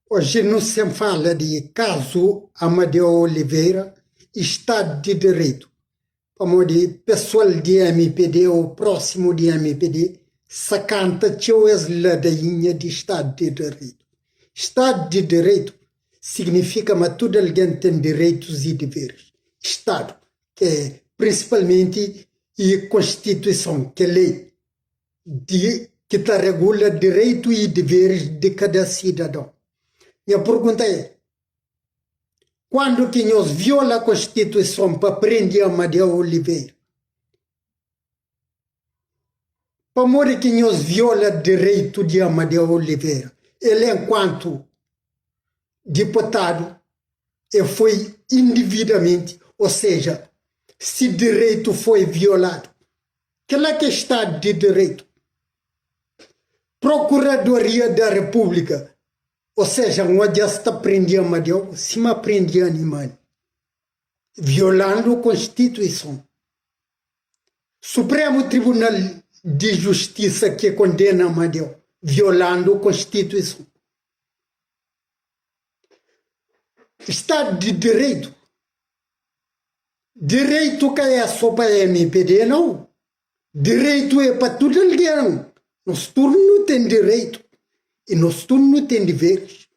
Oji nu sen fala di kazu Amadeu Oliveira i Stadu di Direitu, pamodi pesoal di mpd o prósimu di mpd sa kanta txeu es ladainha di Stadu di Direitu. Stadu di Direitu signifika ma tudu algen ten direitus i diveris. Stadu, ki é prinsipalmenti i Konstituison, ki é lei, di ki ta regula direitu i diveris di kada sidadon. Nha purgunta é, kuandu ki nhos viola Konstituison pa prende Amadeu Oliveira? Pamodi ki nhos viola direitu di Amadeu Oliveira? El enkuantu diputadu e foi individamenti, o seja, si direitu foi violadu. Kila ki é Stadu di Direitu. Prokuradoria da Repúblika, o seja, N odja-s ta prende Amadeu sima prende animal, violandu Konstituison. Supremu Tribunal di Justisa ki kondena Amadeu, violandu Konstituison. Stadu di Direitu. Direitu ka é só pa mpd nau, direitu é pa tudu algen. Nos tudu nu ten direitu i nos tudu nu ten diveris.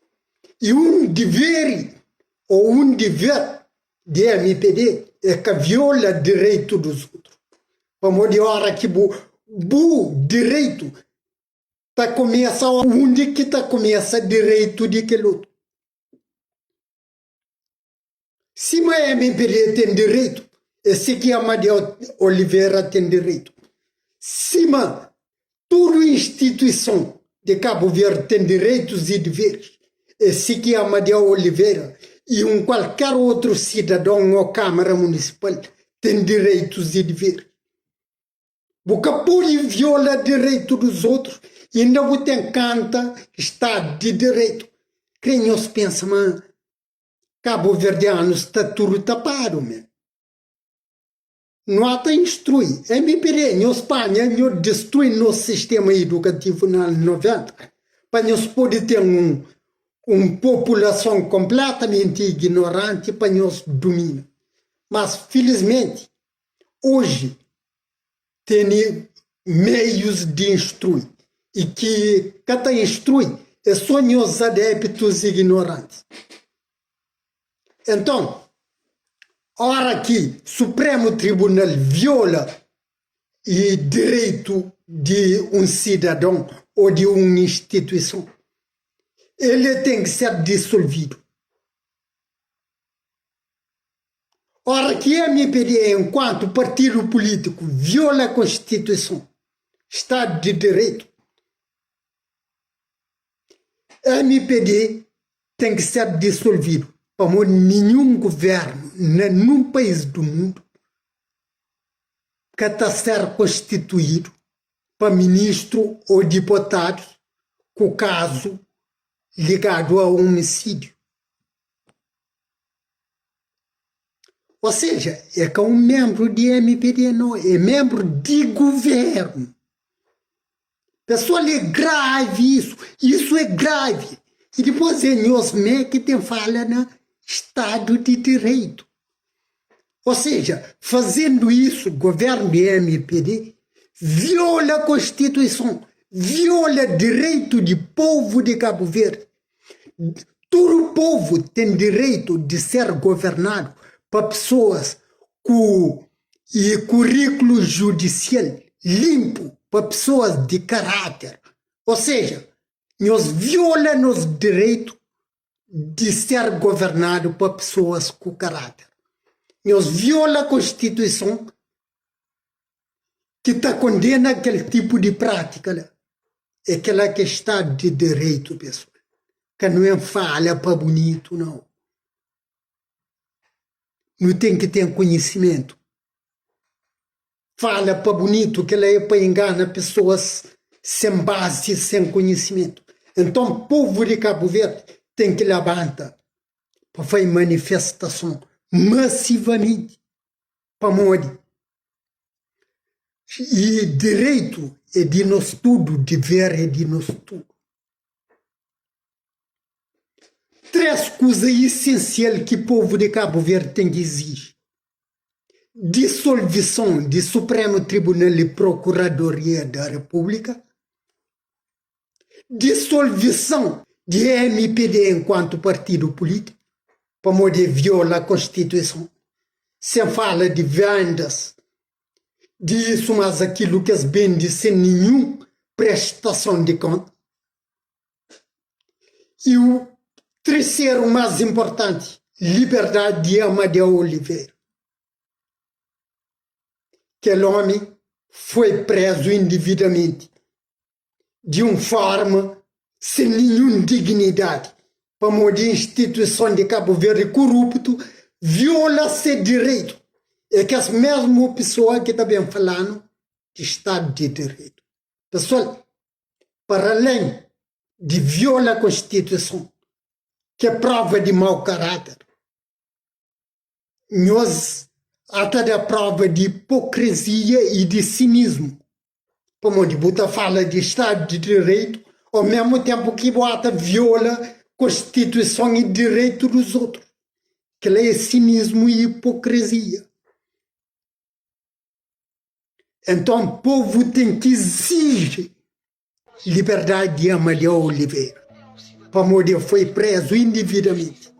I un diveri o un diver di mpd é ka viola direitu dus utru, pamodi ora ki bu bu direitu ta kumesa undi ki ta kumesa direitu di kel utru. Sima mpd ten direitu, é si ki Amadeu Oliveira ten direitu. Sima tudu instituison di Kabu Verdi ten direitus i diveris, é si ki Amadeu Oliveira i un kualker otru sidadon o Kamara Munisipal ten direitus i diveris. Bu ka pode viola direitu dos otrus inda bu ten kanta Stadu di Direitu. Kre nhos pensa ma Kabuverdianus sta tudu tapadu me. No ata instrui mpd nhos panha nho distrui nos sistema idukativu na anu 90 pa nhos pode ten un un populason konpletamenti ignoranti pa nhos dumina. Mas filismenti oji tene meius di instrui i ki ka ta instrui é so nhos adeptus ignorantis. Enton, ora ki Supremu Tribunal viola i direitu di un sidadon o di un instituison, el ten ki ser disolvidu. Ora ki mpd enkuantu partidu pulítiku viola Konstituison, Stadu di Direitu, mpd ten ki ser disolvidu pamodi ninhun guvernu na nun país du mundu ka ta ser konstituídu pa ministru o dipotadus ku kazu ligadu a omisídiu. Ou seja, é ka un menbru di mpd no, é menbru di guvernu. Pesoal é gravi isu, isu é gravi. I dipôs é nhos mé ki ten fala na Stadu di Direitu. Ou seja, fazendu isu, guvernu di mpd viola Konstituison, viola direitu di povu di Kabu Verdi. Tudu povu ten direitu di ser governadu pa pesoas ku i kurikulu judisial linpu, pa pesoas di karáter. O seja, nhos viola nos direitu di ser governadu pa pesoas ku karáter. Nhos viola Konstituison ki ta kondena kel tipu di prátika la. É kela ki é stadu di direitu, pesoal. Ka nu en fala pa bunitu, nau. Nu ten ki ten konhisimentu. Fala pa bunitu, kela é pa ingana pesoas sen bazi, sen konhisimentu. Enton, povu di Kabu Verdi ten ki labanta pa fai manifestason masivamenti. Pamodi? I direitu é di nos tudu, diver é di nos tudu. 3 kuza isensial ki povu di Kabu Verdi ten ki iziji, disolvison di Supremu Tribunal i Prokuradoria da Repúblika, disolvison di MPD enkuantu partidu pulítiku, pamodi e viola Konstituison, sen fala di vendas di isu mas akilu ki es bende sen ninhun prestason di konta. E o terceiro mais importante, liberdade de Amadeu Oliveira. Aquele homem foi preso indevidamente, de uma forma sem nenhuma dignidade. Pamodi instituição de Cabo Verde corrupto viola seu direito. É que as mesmas pessoas que está bem falando de Estado de Direito. Pessoal, para além de viola Constituição, que é prova de mau caráter, nhos ata da prova de hipocrisia e de cinismo. Pamodi bu ta fala de Estado de Direito, ao mesmo tempo que bu ata viola Constituição e direito dos outros. Kel-la é cinismo e hipocrisia. Enton povu ten ki iziji liberdadi di Amadeu Oliveira, pamodi el foi prezu individamenti.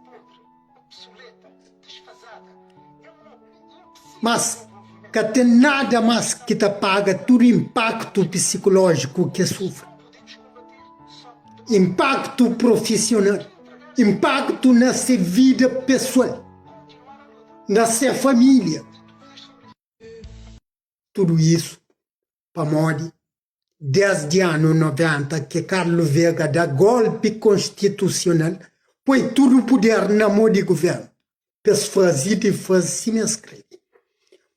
Mas ka ten nada mas ki ta paga tudu inpaktu psikulójiku ki el sufri, inpaktu profisional, inpaktu na se vida pesoal, na se família. Tudu isu pamodi desdi anu 90 ki Carlos Vega da golpi konstitusional poi tudu puder na mo di guvernu pa es faze i difaze sima es kre.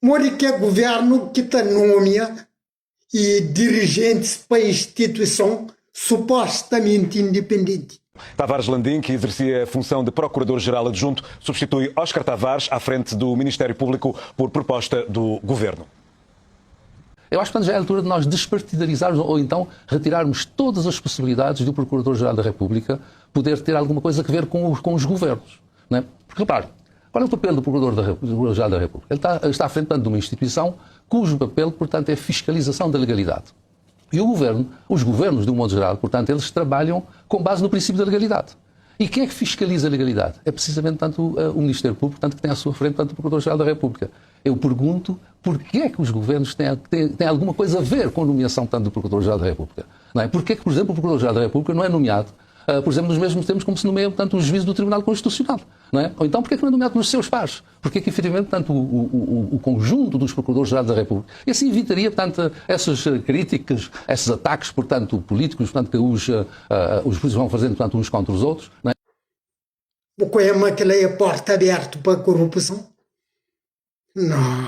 Modi ki é guvernu ki ta nomia i dirijentis pa instituison supostamenti indipendenti. Tavares Landim, que exercia a função de Procurador-Geral Adjunto, substitui Oscar Tavares à frente do Ministério Público por proposta do Governo. Eu acho que portanto, já é a altura de nós despartidarizarmos ou então retirarmos todas as possibilidades do Procurador-Geral da República poder ter alguma coisa a ver com os, com os governos. Não é? Porque, repare, qual é o papel do Procurador-Geral da República? Ele está, está à frente, portanto, de uma instituição cujo papel, portanto, é a fiscalização da legalidade. E o governo, os governos, de um modo geral, portanto, eles trabalham com base no princípio da legalidade. E quem é que fiscaliza a legalidade? É precisamente tanto eh, o Ministério Público, tanto que tem à sua frente tanto o Procurador-Geral da República. Eu pergunto porquê é que os governos têm, têm, têm alguma coisa a ver com a nomeação tanto do Procurador-Geral da República. Não é? Porquê é que, por exemplo, o Procurador-Geral da República não é nomeado ah, por exemplo, nos mesmos termos como se nomeia, portanto, os juízes do Tribunal Constitucional. Não é? Ou então, porquê é que não é nomeado pelos seus pares? Porque é que, efetivamente, portanto, o, o, o conjunto dos Procuradores-Gerais da República. E assim evitaria, portanto, essas críticas, esses ataques, portanto, políticos, portanto, que os, uh, os políticos vão fazendo, portanto, uns contra os outros. Não é? Bu koi ma kel-la é porta abertu pa korupson? Não,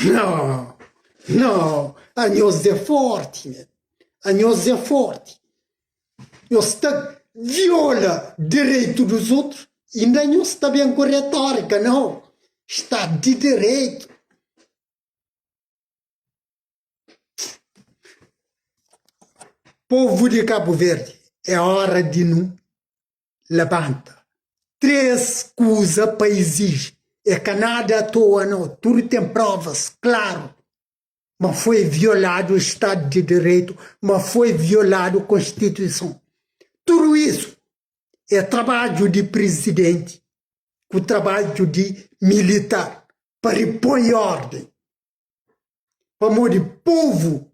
não, não, anhos é forti, man. Anhos é forti. Nhos ta viola direitu dos otus i inda nhos ta ben ku retórica, não. Stadu di direitu. Povu di Kabu Verdi, é ora di nu labanta. 3 kuza pa iziji. É ka nada atoa nau, tudu ten provas klaru ma foi violadu Stadu di Direitu, ma foi violadu Konstituison. Tudu isu é trabadju di Prizidenti ku trabadju di militar pa ripoi orden, pamodi povu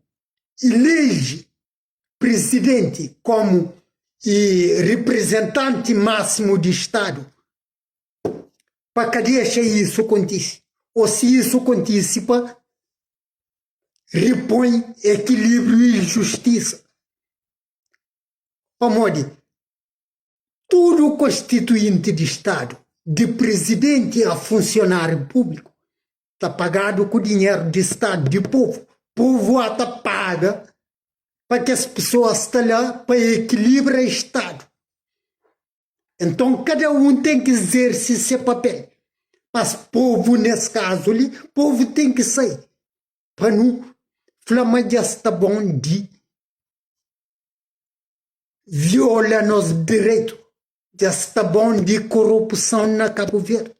ileji Presidenti komu i riprizentanti másimu di Stadu pa ka dexa isu kontise o si isu kontise pa ripoi ekilibriu i justisa. Pamodi tudu konstituinti di Stadu, di Presidenti a funsionáriu públiku, ta pagadu ku dinheru di Stadu, di povu. Povu ata paga pa kes pesoa sta la pa ekilibra Stadu. Enton kada un ten ki izerse se papel. Mas povu nes kazu li, povu ten ki sai pa nu fla ma dja sta bon di viola nos direitu. Dja sta bon di korupson na Cabo Verde.